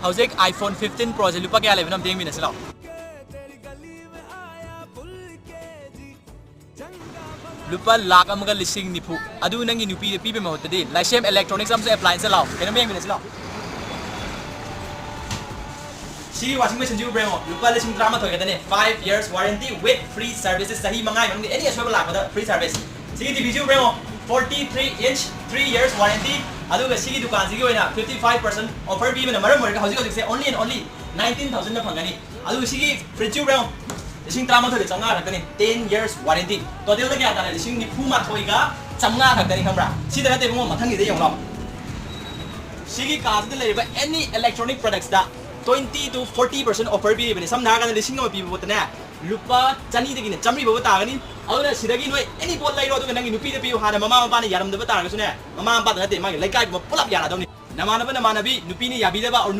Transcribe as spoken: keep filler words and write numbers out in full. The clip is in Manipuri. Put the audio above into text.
ꯍꯧꯖꯤꯛ iPhone fifteen Pro ꯁꯦ ꯂꯨꯄꯥ ꯀꯌꯥ ꯂꯩꯕꯅꯣ ꯑꯝꯇ ꯌꯦꯡꯃꯤꯟꯅꯁꯤ ꯂꯥꯛꯑꯣ꯫ ꯂꯨꯄꯥ ꯂꯥꯈ ꯑꯃꯒ ꯂꯤꯁꯤꯡ ꯅꯤꯐꯨ꯫ ꯑꯗꯨ ꯅꯪꯒꯤ ꯅꯨꯄꯤꯗ ꯄꯤꯕꯒꯤ ꯃꯍꯨꯠꯇꯗꯤ ꯂꯥꯏꯁꯦꯝ Electronics ꯑꯃꯁꯨ appliance ꯂꯥꯛꯑꯣ꯫ ꯀꯩꯅꯣꯝ ꯌꯦꯡꯃꯤꯟꯅꯁꯤ ꯂꯥꯛꯑꯣ꯫ ꯁꯤꯒꯤ washing machine ꯁꯤꯕꯨ ꯌꯦꯡꯉꯣ, ꯂꯨꯄꯥ ꯂꯤꯁꯤꯡ ꯇꯔꯥꯃꯥꯊꯣꯏ ꯈꯛꯇꯅꯦ, five years warranty with free services꯫ ꯆꯍꯤ ꯃꯉꯥꯒꯤ ꯃꯅꯨꯡꯗ any ꯑꯁꯣꯏꯕ ꯂꯥꯛꯄꯗ free service꯫ ꯁꯤꯒꯤ TV ꯁꯤꯕꯨ ꯌꯦꯡꯉꯣ, forty three inch, three years warranty꯫ ꯑꯗꯨꯒ ꯁꯤꯒꯤ ꯗꯨꯀꯥꯟꯁꯤꯒꯤ ꯑꯣꯏꯅ fifty five percent offer ꯄꯤꯕꯅ ꯃꯔꯝ ꯑꯣꯏꯔꯒ ꯍꯧꯖꯤꯛ ꯍꯧꯖꯤꯛꯁꯦ only and only nineteen thousand ꯗ ꯐꯪꯒꯅꯤ꯫ ꯑꯗꯨꯒ ꯁꯤꯒꯤ fridge ꯁꯤꯕꯨ ꯌꯦꯡꯉꯣ, ꯂꯤꯁꯤꯡ ꯇꯔꯥꯃꯥꯊꯣꯏꯒ ꯆꯥꯝꯃꯉꯥ ꯈꯛꯇꯅꯤ, ten years warranty꯫ Total ꯗ ꯀꯌꯥ ꯇꯥꯔꯦ? ꯂꯤꯁꯤꯡ ꯅꯤꯐꯨ ꯃꯥꯊꯣꯏꯒ ꯆꯥꯝꯃꯉꯥ ꯈꯛꯇꯅꯤ, ꯈꯪꯕ꯭ꯔꯥ? ꯁꯤꯗ ꯅꯠꯇꯦ ꯏꯕꯨꯡꯉꯣ, ꯃꯊꯪꯒꯤꯗ ꯌꯦꯡꯉꯣ ꯂꯥꯎ꯫ ꯁꯤꯒꯤ ꯀꯥꯁꯤꯗ ꯂꯩꯔꯤꯕ any electronic products ꯇ twenty to forty percent offer ꯄꯤꯔꯤꯕꯅꯤ꯫ ꯁꯝꯅ ꯍꯥꯏꯔꯀꯥꯟꯗ ꯂꯤꯁꯤꯡ ꯑꯃ ꯄꯤꯕ ꯄꯣꯠꯇꯅꯦ, ꯂꯨꯄꯥ ꯆꯅꯤꯗꯒꯤꯅ ꯆꯥꯝꯃꯔꯤ ꯐꯥꯎꯕ ꯇꯥꯒꯅꯤ꯫ ꯑꯗꯨꯅ ꯁꯤꯗꯒꯤ ꯅꯣꯏ any ꯄꯣꯠ ꯂꯩꯔꯣ, ꯑꯗꯨꯒ ꯅꯪꯒꯤ ꯅꯨꯄꯤꯗ ꯄꯤꯌꯨ꯫ ꯍꯥꯟꯅ ꯃꯃꯥ ꯃꯄꯥꯅ ꯌꯥꯔꯝꯗꯕ ꯇꯥꯔꯒꯁꯨꯅꯦ, ꯃꯃꯥ ꯃꯄꯥꯗ ꯅꯠꯇꯦ, ꯃꯥꯒꯤ ꯂꯩꯀꯥꯏ ꯄꯨꯝꯕ ꯄꯨꯂꯞ ꯌꯥꯔꯛꯑꯗꯧꯅꯤ꯫ ꯅꯃꯥꯟꯅꯕ ꯅꯃꯥꯟꯅꯕꯤ ꯅꯨꯄꯤꯅ ꯌꯥꯕꯤꯗꯕ or